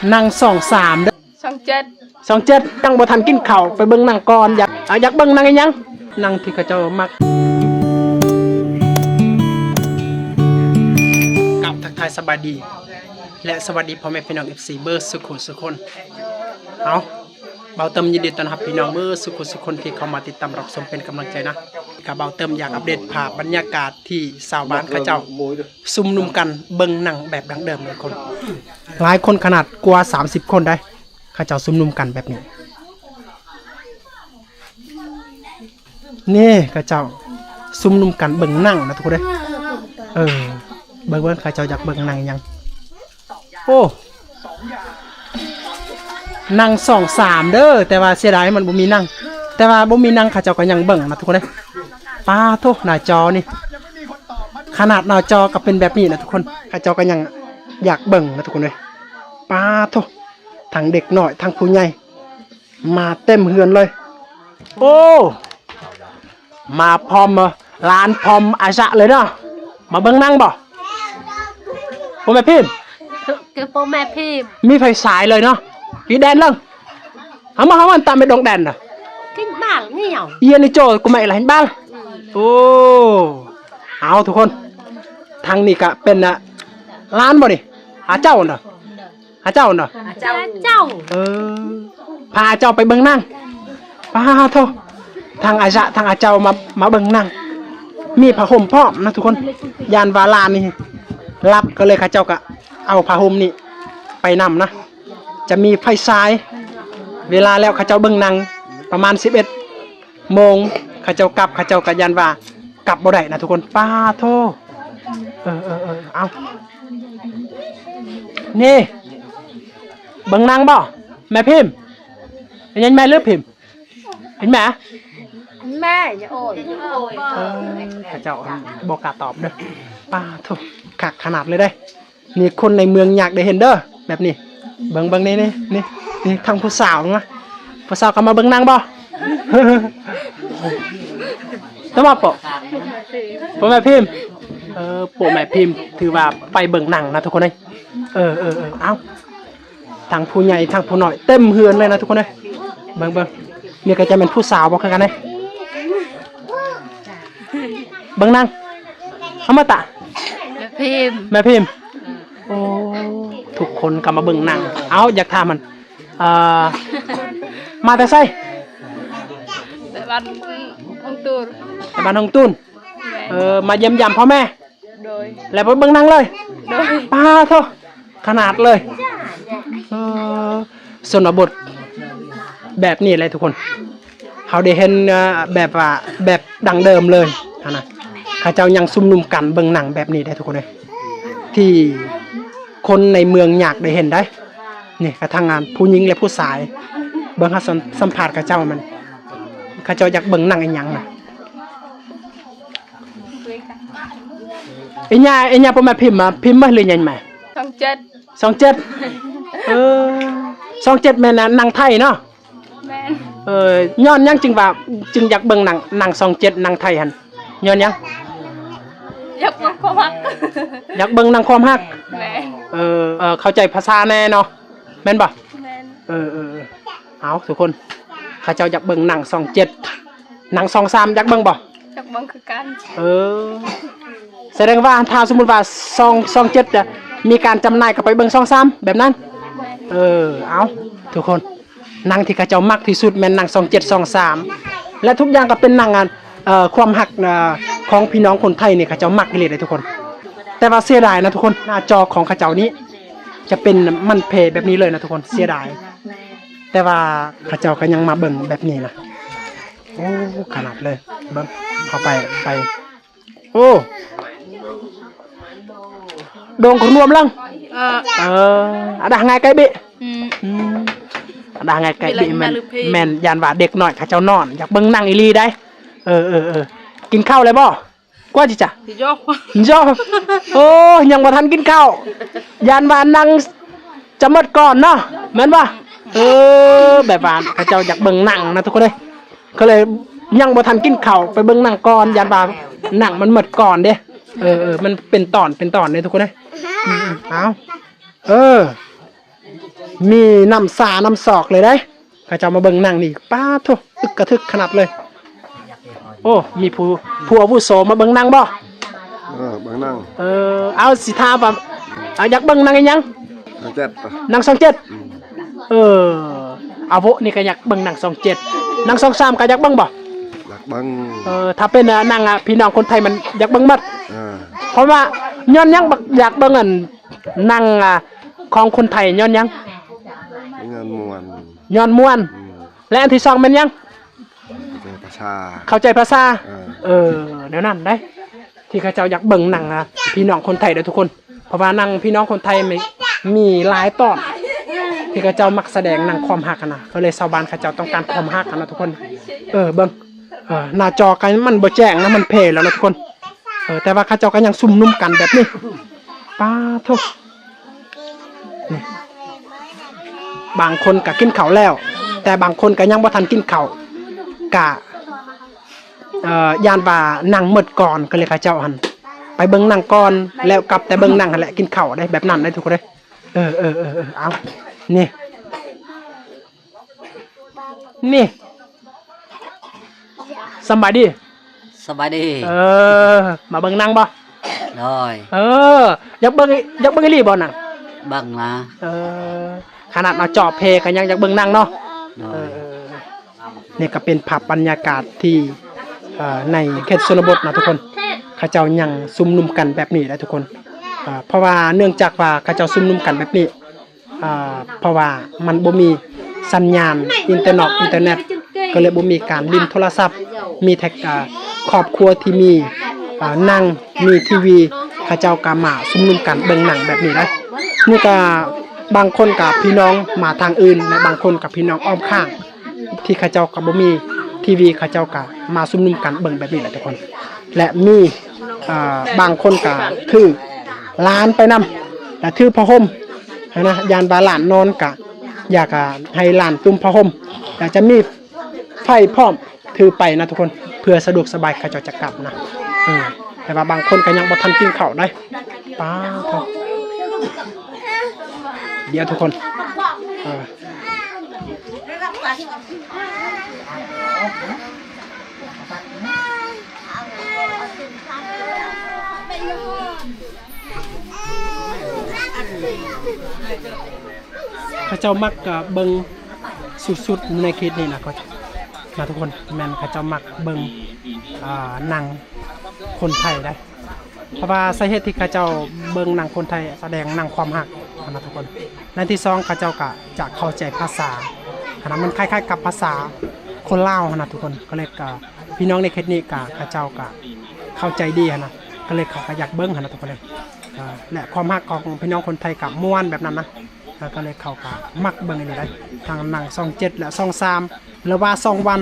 ໜັງຊ່ອງສາມເດີ້ ຊ່ອງເຈັດ ຊ່ອງເຈັດ ຍັງບໍ່ທັນກິນເຂົ້າ ໄປເບິ່ງໜັງກ່ອນ. ຢາກ ອ່າ ຢາກເບິ່ງໜັງອີ່ຫຍັງ? ໜັງທີ່ເຂົາເຈົ້າມັກ. ກາບທັກທາຍສະບາຍດີ ແລະ ສະຫວັດດີພໍ່ແມ່ພີ່ນ້ອງ ເອັຟຊີ ເບິດສຸຂູສຸຄົນ. ເອົາ ບ່າວເຕີມຍິນດີຕ້ອນຮັບພີ່ນ້ອງເບິດສຸຂູສຸຄົນທີ່ເຂົ້າມາຕິດຕາມຮັບຊົມເປັນກຳລັງໃຈນະ. ກະບ່າວເຕີມຢາກອັບເດດພາບບັນຍາກາດທີ່ຊາວບ້ານເຂົາເຈົ້າຊຸມນຸມກັນເບິ່ງໜັງແບບດັ້ງເດີມເລີຍຄົນ. ຫຼາຍຄົນຂະໜາດກວ່າສາມສິບຄົນໄດ໋ ເຂົາເຈົ້າຊຸມນຸມກັນແບບນີ້. ນີ້ເຂົາເຈົ້າຊຸມນຸມກັນເບິ່ງໜັງນະທຸກຄົນເດີ. ເອີ ເບິ່ງ ເບິ່ງ ເຂົາເຈົ້າຢາກເບິ່ງໜັງຫຍັງ. ໂອ້ ໜັງຊ່ອງສາມເດີ້ ແຕ່ວ່າເສຍດາຍມັນບໍ່ມີໜັງ ແຕ່ວ່າບໍ່ມີໜັງເຂົາເຈົ້າກໍຍັງເບິ່ງນະທຸກຄົນເດີ. ປາໂທ້ ໜ້າຈໍນີ້ ຂະໜາດໜ້າຈໍກໍເປັນແບບນີ້ນະທຸກຄົນ ເຂົາເຈົ້າກໍຍັງຢາກເບິ່ງນະທຸກຄົນເດີ. ປາໂທ້ ທັງເດັກນ້ອຍທັງຜູ້ໃຫຍ່ ມາເຕັມເຮືອນເລີຍ. ໂອ້ ມາພ້ອມຫຼານພ້ອມອາຊະເລີຍເນາະ. ມາເບິ່ງໜັງບໍ່ ພໍ່ແມ່ພິມ? ຄືພໍ່ແມ່ພິມ ມີໄຟສາຍເລີຍເນາະ. ອີແດນເລີຍ ເອົາມາ ເອົາມັນຕາມໄປດົງແດນນະ. ກິນບາລນີ້ເອົາ ເອີ ນີ້ໂຈ ກູແມ່ລະເຫັນບາລ. ໂອ້ ເອົາທຸກຄົນ ທາງນີ້ກະເປັນ ອາ ຫຼານບໍ່ນີ້? ອາເຈົ້ານະ ອາເຈົ້າເນາະ ອາເຈົ້າ ເອີ ພາອາເຈົ້າໄປເບິ່ງໜັງ. ປາໂທ້ ທັງອາຊະທັງອາເຈົ້າມາ ມາເບິ່ງໜັງ ມີຜ້າຫົ່ມພ້ອມນະທຸກຄົນ. ຢ້ານວ່າຫຼານນີ້ຫຼັບ ກໍເລີຍເຂົາເຈົ້າກໍເອົາຜ້າຫົ່ມນີ້ໄປນຳນະ. ຈະມີໄຟສາຍ ເວລາແລ້ວເຂົາເຈົ້າເບິ່ງໜັງປະມານສິບເອັດໂມງ ເຂົາເຈົ້າກັບ ເຂົາເຈົ້າກໍຢ້ານວ່າ ກັບບໍ່ໄດ້ນະທຸກຄົນ. ປາໂທ້ ເອີ ເອີ ເອີ ເອົາ ນີ້ ເບິ່ງໜັງບໍ່ ແມ່ພິມ? ເຫັນແມ່ຫຼືພິມ? ເຫັນແມ່ ແມ່ ໂອ້ຍ ເອີ ເຂົາເຈົ້າບໍ່ກ້າຕອບເດີ. ປາໂທ້ ຄັກຂະໜາດເລີຍເດ້. ນີ້ຄົນໃນເມືອງຢາກໄດ້ເຫັນເດີ ແບບນີ້. ເບິ່ງ ເບິ່ງ ນີ້ ນີ້ ນີ້ ນີ້ ທັງຜູ້ສາວນະ ຜູ້ສາວກໍມາເບິ່ງໜັງບໍ່? ຕະມາໂປະ ໂປະແມ່ພິມ ເອີ ໂປະແມ່ພິມ ຖືວ່າໄປເບິ່ງໜັງນະທຸກຄົນເອີຍ. ເອີ ເອີ ເອີ ເອົ້າ ທັງຜູ້ໃຫຍ່ທັງຜູ້ນ້ອຍເຕັມເຮືອນເລີຍນະທຸກຄົນເອີຍ. ເບິ່ງ ເບິ່ງ ນີ້ກໍຈະແມ່ນຜູ້ສາວບໍ່ຄືກັນເດ້. ເບິ່ງໜັງ ເອົາມາຕະ ແມ່ພິມ ແມ່ພິມ. ໂອ້ ທຸກຄົນກໍມາເບິ່ງໜັງ. ເອົ້າ ຢາກຖາມມັນ ເອີ ມາແຕ່ໃສ? ແຕ່ບ້ານຫົງຕູນ ແຕ່ບ້ານຫົງຕູນ. ແມ່ນ ເອີ ມາຢ້ຽມຢາມພໍ່ແມ່. ໂດຍ ແລ້ວໄປເບິ່ງໜັງເລີຍ. ໂດຍ ປາໂທ້ ຂະໜາດເລີຍ. ເອີ ຊົນນະບົດແບບນີ້ແຫຼະທຸກຄົນ ເຮົາໄດ້ເຫັນ ເອີ ແບບວ່າ ແບບດັ້ງເດີມເລີຍຫັ້ນນະ. ເຂົາເຈົ້າຍັງຊຸມນຸມກັນເບິ່ງໜັງແບບນີ້ໄດ໋ທຸກຄົນເອີຍ ທີ່ຄົນໃນເມືອງຢາກໄດ້ເຫັນໄດ໋. ນີ້ກະທັງອັນຜູ້ຍິງ ແລະ ຜູ້ຊາຍ. ເບິ່ງ ເຮົາສຳ ສຳພາດເຂົາເຈົ້າ ມັນ ເຂົາເຈົ້າຢາກເບິ່ງໜັງອີ່ຫຍັງນະ. ອີຫຍັງ ອີຫຍັງ ພໍ່ແມ່ພິມມາ ພິມມາເລີຍຫຍັງມາ ຊ່ອງເຈັດ ຊ່ອງເຈັດ. ເອີ ຊ່ອງເຈັດແມ່ນໜັງໄທເນາະ. ແມ່ນ ເອີ ຍ້ອນຫຍັງຈຶ່ງວ່າ ຈຶ່ງຢາກເບິ່ງໜັງ ໜັງຊ່ອງເຈັດ ໜັງໄທຫັ້ນ ຍ້ອນຫຍັງ? ຢາກເບິ່ງຄວາມຮັກ ຢາກເບິ່ງໜັງຄວາມຮັກ. ແມ່ນ ເອີ ເອີ ເຂົ້າໃຈພາສາແດ່ເນາະ ແມ່ນບໍ່? ແມ່ນ ເອີ ເອີ ເອີ ເອົາທຸກຄົນ ເຂົາເຈົ້າຢາກເບິ່ງໜັງຊ່ອງເຈັດ ໜັງຊ່ອງສາມ ຢາກເບິ່ງບໍ່? ຢາກເບິ່ງຄືກັນ. ເອີ ສະແດງວ່າຖ້າສົມມຸດວ່າຊ່ອງ ຊ່ອງເຈັດຈະມີການຈຳໜ່າຍ ກໍໄປເບິ່ງຊ່ອງສາມແບບນັ້ນ. ເອີ ເອົາທຸກຄົນ ໜັງທີ່ເຂົາເຈົ້າມັກທີ່ສຸດແມ່ນໜັງຊ່ອງເຈັດ ຊ່ອງສາມ ແລະ ທຸກຢ່າງກໍເປັນໜັງອັນ ເອີ ຄວາມຮັກ ເອີ ຂອງພີ່ນ້ອງຄົນໄທນີ້ ເຂົາເຈົ້າມັກອີ່ຫຼີເດ້ທຸກຄົນ. ແຕ່ວ່າເສຍດາຍນະທຸກຄົນ ໜ້າຈໍຂອງເຂົາເຈົ້ານີ້ຈະເປັນມັນເພແບບນີ້ເລີຍນະທຸກຄົນ ເສຍດາຍ. ແຕ່ວ່າເຂົາເຈົ້າກໍຍັງມາເບິ່ງແບບນີ້ນະ. ໂອ້ ຂະໜາດເລີຍ ເບິ່ງ ເຂົ້າໄປ ໄປ ໂອ້ ໂດ່ງຂອງນວມລັງ. ເອີ ເອີ ອາດາຫະງາຍໄກບິ. ອືມ ອືມ ອາດາຫະງາຍໄກບິ ແມ່ນ ແມ່ນ ຢ້ານວ່າເດັກນ້ອຍເຂົາເຈົ້ານອນ ຢາກເບິ່ງໜັງອີ່ຫຼີໄດ໋. ເອີ ເອີ ເອີ ກິນເຂົ້າແລ້ວບໍ່? ກວ່າຈິຈະ ໂອ້ ຍັງບໍ່ທັນກິນເຂົ້າ ຢ້ານວ່າໜັງຈະໝົດກ່ອນເນາະ ແມ່ນບໍ່? ເອີ ແບບວ່າເຂົາເຈົ້າຢາກເບິ່ງໜັງນະທຸກຄົນເອີຍ ກໍເລີຍຍັງບໍ່ທັນກິນເຂົ້າ ໄປເບິ່ງໜັງກ່ອນ ຢ້ານວ່າໜັງມັນໝົດກ່ອນເດ້. ເອີ ເອີ ມັນເປັນຕອນ ເປັນຕອນເດ້ທຸກຄົນເອີຍ. ອືມ ເອົາ ເອີ ມີນ້ຳຊານ້ຳຊອກເລີຍເດ້. ເຂົາເຈົ້າມາເບິ່ງໜັງນີ້ ປາໂທ້ ອຶກກະທຶກຂະໜາດເລີຍ. ໂອ້ ມີຜູ້ ຜູ້ອາວຸໂສມາເບິ່ງໜັງບໍ່? ເອີ ເບິ່ງໜັງ. ເອີ ເອົາ ຊິຖາມວ່າ ອາ ຢາກເບິ່ງໜັງອີ່ຫຍັງ? ໜັງຊ່ອງເຈັດ. ໜັງຊ່ອງເຈັດ? ອືມ. ເອີ ອາໂວະນີ້ກໍຢາກເບິ່ງໜັງຊ່ອງເຈັດ ໜັງຊ່ອງສາມກໍຢາກເບິ່ງບໍ່? ຢາກເບິ່ງ. ເອີ ຖ້າເປັນ ອາ ໜັງ ອາ ພີ່ນ້ອງຄົນໄທມັນຢາກເບິ່ງໝົດ. ເອີ ເພາະວ່າຍ້ອນຫຍັງ ຢາກເບິ່ງ ອັນ ໜັງ ອາ ຂອງຄົນໄທຍ້ອນຫຍັງ? ຍ້ອນມ່ວນ. ຍ້ອນມ່ວນ. ອືມ. ແລະ ອັນທີສອງແມ່ນຫຍັງ? ເຂົ້າໃຈພາສາ. ເຂົ້າໃຈພາສາ. ເອີ ເອີ ແນວນັ້ນໄດ໋ ທີ່ເຂົາເຈົ້າຢາກເບິ່ງໜັງ ອາ ພີ່ນ້ອງຄົນໄທເດີ້ທຸກຄົນ. ເພາະວ່າໜັງພີ່ນ້ອງຄົນໄທມີ ມີຫຼາຍຕອນ ທີ່ເຂົາເຈົ້າມັກສະແດງໜັງຄວາມຮັກຫັ້ນນະ ກໍເລີຍຊາວບ້ານເຂົາເຈົ້າຕ້ອງການຄວາມຮັກຫັ້ນນະທຸກຄົນ. ເອີ ເບິ່ງ ເອີ ໜ້າຈໍກໍມັນບໍ່ແຈ້ງນະ ມັນເພແລ້ວນະທຸກຄົນ. ເອີ ແຕ່ວ່າເຂົາເຈົ້າກໍຍັງຊຸມນຸມກັນແບບນີ້ ປາໂທ້. ນີ້ ບາງຄົນກະກິນເຂົ້າແລ້ວ ແຕ່ບາງຄົນກະຍັງບໍ່ທັນກິນເຂົ້າ ກະ ເອີ ຢ້ານວ່າໜັງໝົດກ່ອນ ກໍເລີຍເຂົາເຈົ້າຫັ້ນໄປເບິ່ງໜັງກ່ອນ ແລ້ວກັບແຕ່ເບິ່ງໜັງຫັ້ນແຫຼະ ກິນເຂົ້າໄດ໋ ແບບນັ້ນໄດ໋ທຸກຄົນເດີ. ເອີ ເອີ ເອີ ເອີ ເອົາ ນີ້ ນີ້ ສຳບາຍດີ. ສະບາຍດີ. ເອີ ມາເບິ່ງໜັງບໍ່? ໂດຍ. ເອີ ຢາກເບິ່ງ ຢາກເບິ່ງອີ່ຫຼີບໍ່ໜັງ? ເບິ່ງນະ. ເອີ ຂະໜາດເອົາຈໍເພກໍຍັງຢາກເບິ່ງໜັງເນາະ. ໂດຍ. ເອີ ນີ້ກໍເປັນພາບບັນຍາກາດທີ່ ເອີ ໃນເຂດຊົນນະບົດເນາະທຸກຄົນ ເຂົາເຈົ້າຍັງຊຸມນຸມກັນແບບນີ້ແຫຼະທຸກຄົນ. ເອີ ເພາະວ່າເນື່ອງຈາກວ່າເຂົາເຈົ້າຊຸມນຸມກັນແບບນີ້ ອ່າ ເພາະວ່າມັນບໍ່ມີສັນຍານອິນເຕີນອກ ອິນເຕີເນັດ ກໍເລີຍບໍ່ມີການຫຼິ້ນໂທລະສັບ. ມີແຕ່ ອ່າ ຄອບຄົວທີ່ມີ ອ່າ ໜັງ ມີທີວີ ເຂົາເຈົ້າກໍມາຊຸມນຸມກັນເບິ່ງໜັງແບບນີ້ໄດ໋. ນີ້ກໍບາງຄົນກໍພີ່ນ້ອງມາທາງອື່ນ ແລະ ບາງຄົນກໍພີ່ນ້ອງອ້ອມຂ້າງ ທີ່ເຂົາເຈົ້າກໍບໍ່ມີທີວີ ເຂົາເຈົ້າກໍມາຊຸມນຸມກັນເບິ່ງແບບນີ້ແຫຼະທຸກຄົນ. ແລະ ມີ ເອີ ບາງຄົນກໍຖືຫຼານໄປນຳ ແລະ ຖືຜ້າຫົ່ມຫັ້ນນະ ຢ້ານວ່າຫຼານນອນ ກະຢາກ ອາ ໃຫ້ຫຼານຕຸ້ມຜ້າຫົ່ມ ແລະ ຈະມີໄຟພ້ອມ ຖືໄປນະທຸກຄົນ ເພື່ອສະດວກສະບາຍເຂົາເຈົ້າຈະກັບນະ. ເອີ ແຕ່ວ່າບາງຄົນກໍຍັງບໍ່ທັນກິນເຂົ້າໄດ໋. ປາໂທ້ ດຽວທຸກຄົນ ເອີ ເຂົາເຈົ້າມັກ ເອີ ເບິ່ງສຸດໆ ໃນເຂດນີ້ນະ ກໍນະທຸກຄົນ ແມ່ນເຂົາເຈົ້າມັກເບິ່ງ ອ່າ ໜັງຄົນໄທໄດ໋. ເພາະວ່າສາເຫດທີ່ເຂົາເຈົ້າເບິ່ງໜັງຄົນໄທສະແດງໜັງຄວາມຮັກຫັ້ນນະທຸກຄົນ. ແລະ ອັນທີສອງ ເຂົາເຈົ້າກະຈະເຂົ້າໃຈພາສາຫັ້ນນະ ມັນຄ້າຍໆກັບພາສາຄົນລາວຫັ້ນນະທຸກຄົນ. ກໍເລີຍກະ ພີ່ນ້ອງໃນເຂດນີ້ກະ ເຂົາເຈົ້າກະເຂົ້າໃຈດີຫັ້ນນະ ກໍເລີຍເຂົາກະຢາກເບິ່ງຫັ້ນນະທຸກຄົນເອີຍ. ເອີ ແລະ ຄວາມຮັກຂອງພີ່ນ້ອງຄົນໄທກະມ່ວນແບບນັ້ນນະ ເອີ ກໍເລີຍເຂົາກະມັກເບິ່ງອີ່ຫຼີໄດ໋ ທັງໜັງຊ່ອງເຈັດ ແລະ ຊ່ອງສາມ ຫຼືວ່າຊ່ອງວັນ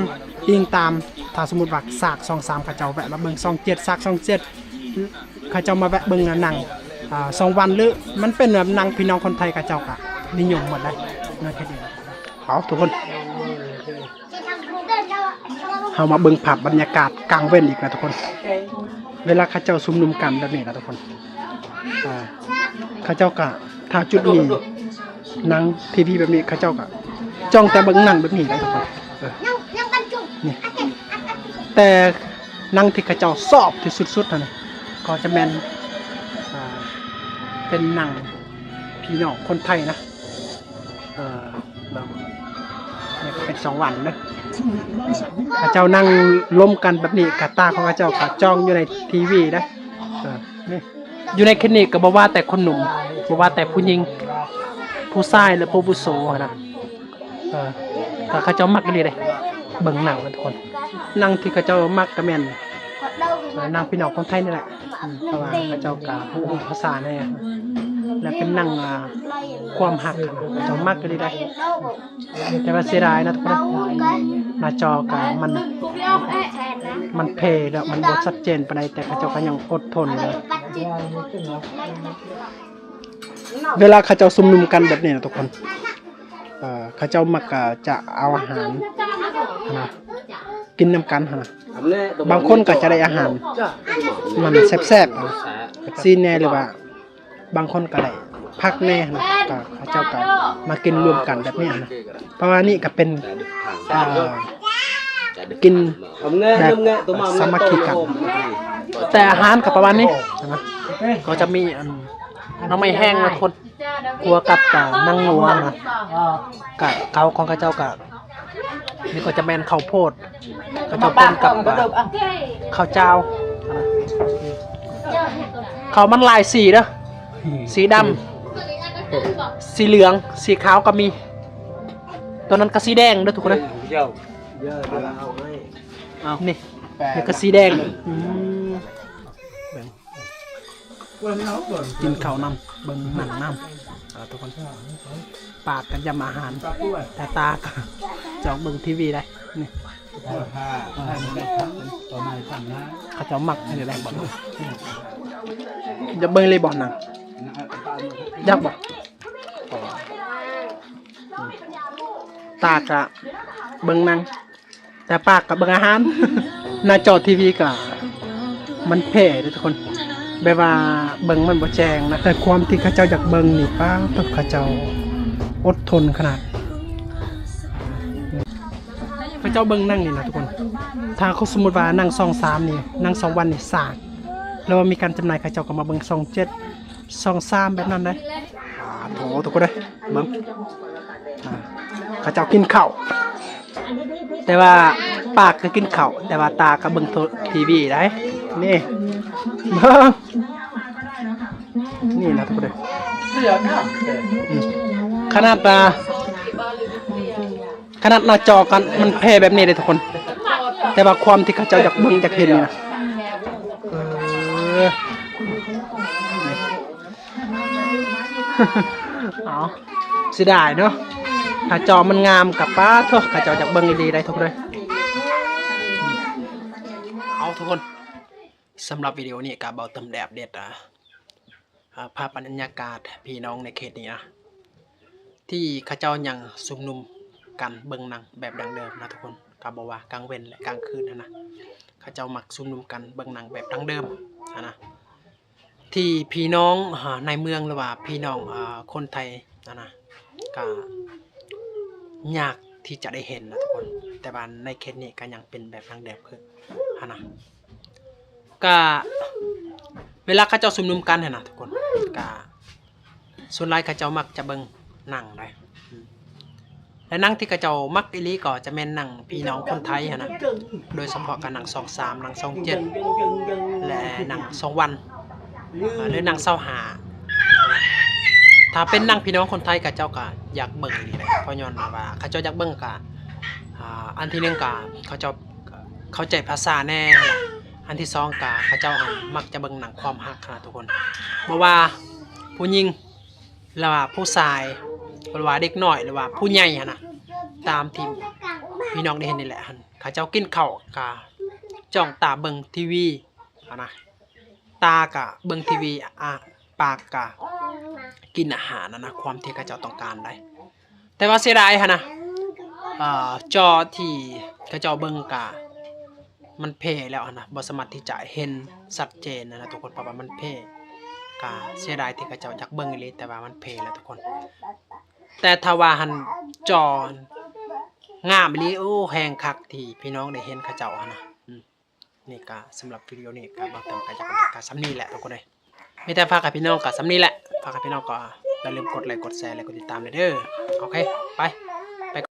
ອີງຕາມ ຖ້າສົມມຸດວ່າສາກຊ່ອງສາມ ເຂົາເຈົ້າແວະມາເບິ່ງຊ່ອງເຈັດ ສາກຊ່ອງເຈັດ ເຂົາເຈົ້າມາແວະເບິ່ງໜັງ ອ່າ ຊ່ອງວັນ ຫຼື ມັນເປັນໜັງພີ່ນ້ອງຄົນໄທ ເຂົາເຈົ້າກະນິຍົມໝົດໄດ໋ ເນາະ. ເອົາ ທຸກຄົນ ເຮົາມາເບິ່ງພາບບັນຍາກາດກາງເວັນອີກແລ້ວທຸກຄົນ. ເວລາເຂົາເຈົ້າຊຸມນຸມກັນແບບນີ້ນະທຸກຄົນ ອ່າ ເຂົາເຈົ້າກະ ຖ້າຈຸດມີໜັງທີວີແບບນີ້ ເຂົາເຈົ້າກະຈ້ອງແຕ່ເບິ່ງໜັງແບບນີ້ໄດ໋ທຸກຄົນ. ເອີ ນີ້ ແຕ່ໜັງທີ່ເຂົາເຈົ້າຊອບທີ່ສຸດໆຫັ້ນ ກໍຈະແມ່ນ ອ່າ ເປັນໜັງພີ່ນ້ອງຄົນໄທນະ. ເອີ ເບິ່ງ ນີ້ເປັນສອງວັນເດີ ເຂົາເຈົ້ານັ່ງລົມກັນແບບນີ້ ກະຕາຂອງເຂົາເຈົ້າກະຈ້ອງຢູ່ໃນທີວີເດີ. ເອີ ນີ້ ຢູ່ໃນຄລິບນີ້ກະບໍ່ວ່າແຕ່ຄົນໜຸ່ມ ບໍ່ວ່າແຕ່ຜູ້ຍິງ ຜູ້ຊາຍ ແລະ ຜູ້ອາວຸໂສຫັ້ນນະ. ເອີ ກະເຂົາເຈົ້າມັກອີ່ຫຼີເດ້ ເບິ່ງໜັງນະທຸກຄົນ. ໜັງທີ່ເຂົາເຈົ້າມັກກະແມ່ນ ເອີ ໜັງພີ່ນ້ອງຄົນໄທນີ້ແຫຼະ ເພາະວ່າເຂົາເຈົ້າກະຮູ້ ຮູ້ພາສາແດ່ ແລະ ເປັນໜັງ ອ່າ ຄວາມຮັກ ເຂົາເຈົ້າມັກອີ່ຫຼີໄດ໋. ແຕ່ວ່າເສຍດາຍນະທຸກຄົນ ໜ້າຈໍກະມັນ ມັນເພແລ້ວ ມັນບໍ່ຊັດເຈນປານໃດ ແຕ່ເຂົາເຈົ້າກະຍັງອົດທົນເລີຍ. ເວລາເຂົາເຈົ້າຊຸມນຸມກັນແບບນີ້ນະທຸກຄົນ ເອີ ເຂົາເຈົ້າມັກ ເອີ ຈະເອົາອາຫານຫັ້ນນະ ກິນນຳກັນຫັ້ນນະ. ບາງຄົນກະຈະໄດ້ອາຫານມັນແຊບໆ ຊີ້ນແດ່ ຫຼືວ່າບາງຄົນກະໄດ້ ພັກແດ່ນະ ກໍເຂົາເຈົ້າກໍມາກິນລວມກັນແບບນີ້ນະ. ປະມານນີ້ກໍເປັນ ອ່າ ກິນແບບສາມັກຄີກັນ. ແຕ່ອາຫານກໍປະມານນີ້ນະ ກໍຈະມີອັນໜໍ່ໄມ້ແຫ້ງນະທຸກຄົນ ຂົ້ວກັບ ອ່າ ໜັງງົວນະ ກະເຂົາຂອງເຂົາເຈົ້າກະ ນີ້ກໍຈະແມ່ນເຂົ້າໂພດ ເຂົາເຈົ້າປົນກັບ ອ່າ ເຂົ້າຈ້າວ. ເຂົ້າມັນຫຼາຍສີເດີ ສີດຳ ສີເຫຼືອງ ສີຂາວກໍມີ ຕົວນັ້ນກໍສີແດງເດີທຸກຄົນເດີ. ນີ້ ນີ້ກໍສີແດງ. ອືມ ເບິ່ງ ກິນເຂົ້ານຳ ເບິ່ງໜັງນຳ ເອີ ທຸກຄົນ. ປາກກໍຢຳອາຫານ ແຕ່ຕາກໍຈອກເບິ່ງທີວີໄດ໋. ນີ້ ເຂົາເຈົ້າມັກໃຫ້ໄດ້ບໍ່? ຢາກເບິ່ງເລີຍບໍ່ໜັງ? ຢາກບໍ່? ຕາກະເບິ່ງໜັງ ແຕ່ປາກກໍເບິ່ງອາຫານ. ໜ້າຈໍທີວີກໍມັນແພ້ເດ້ທຸກຄົນ ແບບວ່າເບິ່ງມັນບໍ່ແຈ້ງນະ. ແຕ່ຄວາມທີ່ເຂົາເຈົ້າຢາກເບິ່ງນີ້ ປ້າດໂທ້ ເຂົາເຈົ້າອົດທົນຂະໜາດ. ເຂົາເຈົ້າເບິ່ງໜັງນີ້ນະທຸກຄົນ ຖ້າເຂົາສົມມຸດວ່າໜັງຊ່ອງສາມນີ້ ໜັງຊ່ອງວັນນີ້ສ້າງ ຫຼືວ່າມີການຈຳໜ່າຍ ເຂົາເຈົ້າກໍມາເບິ່ງຊ່ອງເຈັດ ຊ່ອງສາມແບບນັ້ນເດ້. ປາດໂທ້ ທຸກຄົນເອີຍ ເບິ່ງ ອ່າ ເຂົາເຈົ້າກິນເຂົ້າ ແຕ່ວ່າປາກກໍກິນເຂົ້າ ແຕ່ວ່າຕາກໍເບິ່ງໂທ ທີວີໄດ໋. ນີ້ ເບິ່ງ ນີ້ນະທຸກຄົນເອີຍ ອືມ ຂະໜາດວ່າ ຂະໜາດໜ້າຈໍກັນມັນແພ້ແບບນີ້ເດ້ທຸກຄົນ ແຕ່ວ່າຄວາມທີ່ເຂົາເຈົ້າຢາກເບິ່ງຢາກເຫັນນີ້ນະ ເອີ ເອົາ ເສຍດາຍເນາະ ໜ້າຈໍມັນງາມກະປາດໂທ້ ເຂົາເຈົ້າຢາກເບິ່ງອີ່ຫຼີໄດ໋ທຸກຄົນເອີຍ. ເອົາທຸກຄົນ ສຳລັບວິດີໂອນີ້ກະເບົາເຕີມໄດ້ອັບເດດ ອ່າ ອ່າ ພາບບັນຍາກາດພີ່ນ້ອງໃນເຂດນີ້ນະ ທີ່ເຂົາເຈົ້າຍັງຊຸມນຸມກັນເບິ່ງໜັງແບບດັ້ງເດີມນະທຸກຄົນ. ກໍບໍ່ວ່າກາງເວັນ ແລະ ກາງຄືນຫັ້ນນະ ເຂົາເຈົ້າມັກຊຸມນຸມກັນເບິ່ງໜັງແບບດັ້ງເດີມຫັ້ນນະ ທີ່ພີ່ນ້ອງ ອ່າ ໃນເມືອງ ຫຼືວ່າພີ່ນ້ອງ ອ່າ ຄົນໄທຫັ້ນນະ ກໍຍາກທີ່ຈະໄດ້ເຫັນນະທຸກຄົນ. ແຕ່ວ່າໃນເຂດນີ້ກໍຍັງເປັນແບບດັ້ງເດີມຄືຫັ້ນນະ. ກະເວລາເຂົາເຈົ້າຊຸມນຸມກັນຫັ້ນນະທຸກຄົນ ກະສ່ວນຫຼາຍເຂົາເຈົ້າມັກຈະເບິ່ງໜັງໄດ໋ ອືມ ແລະ ໜັງທີ່ເຂົາເຈົ້າມັກອີ່ຫຼີກໍຈະແມ່ນໜັງພີ່ນ້ອງຄົນໄທຫັ້ນນະ ໂດຍສະເພາະກໍໜັງຊ່ອງສາມ ໜັງຊ່ອງເຈັດ ແລະ ໜັງຊ່ອງວັນ ເອີ ຫຼື ໜັງຊາວຫ້າ. ຖ້າເປັນໜັງພີ່ນ້ອງຄົນໄທ ເຂົາເຈົ້າກໍຢາກເບິ່ງອີ່ຫຼີແຫຼະ ເພາະຍ້ອນວ່າເຂົາເຈົ້າຢາກເບິ່ງ ກະ ອ່າ ອັນທີໜຶ່ງກະເຂົາເຈົ້າ ເຂົ້າໃຈພາສາແດ່ ອັນທີສອງກະເຂົາເຈົ້າຫັ້ນມັກຈະເບິ່ງໜັງຄວາມຮັກຫັ້ນນະທຸກຄົນ. ບໍ່ວ່າຜູ້ຍິງ ຫຼືວ່າຜູ້ຊາຍ ຫຼືວ່າເດັກນ້ອຍ ຫຼືວ່າຜູ້ໃຫຍ່ຫັ້ນນະ ຕາມທີ່ພີ່ນ້ອງໄດ້ເຫັນນີ້ແຫຼະຫັ້ນ ເຂົາເຈົ້າກິນເຂົ້າກະຈ້ອງຕາເບິ່ງທີວີຫັ້ນນະ ຕາກະເບິ່ງທີວີ ອາ ປາກກະກິນອາຫານຫັ້ນນະ ຄວາມທີ່ເຂົາເຈົ້າຕ້ອງການໄດ໋. ແຕ່ວ່າເສຍດາຍຫັ້ນນະ ເອີ ຈໍທີ່ເຂົາເຈົ້າເບິ່ງກະມັນເພແລ້ວຫັ້ນນະ ບໍ່ສາມາດທີ່ຈະເຫັນຊັດເຈນຫັ້ນນະທຸກຄົນ ເພາະວ່າມັນເພ. ກະເສຍດາຍທີ່ເຂົາເຈົ້າຢາກເບິ່ງອີ່ຫຼີ ແຕ່ວ່າມັນເພແລ້ວທຸກຄົນ. ແຕ່ຖ້າວ່າຫັ້ນຈໍງາມອີ່ຫຼີ ໂອ້ ແຮງຄັກທີ່ພີ່ນ້ອງໄດ້ເຫັນເຂົາເຈົ້າຫັ້ນນະ. ອືມ ນີ້ກະສຳລັບວິດີໂອນີ້ກະເບົາເຕີມກະຢາກ ກະສ່ຳນີ້ແຫຼະທຸກຄົນເອີຍ. ມີແຕ່ຝາກໃຫ້ພີ່ນ້ອງກະສ່ຳນີ້ແຫຼະ ຝາກໃຫ້ພີ່ນ້ອງກໍຢ່າລືມກົດໄລ ກົດແຊ ແລະ ກົດຕິດຕາມແດ່ເດີ. ໂອເຄ ໄປ.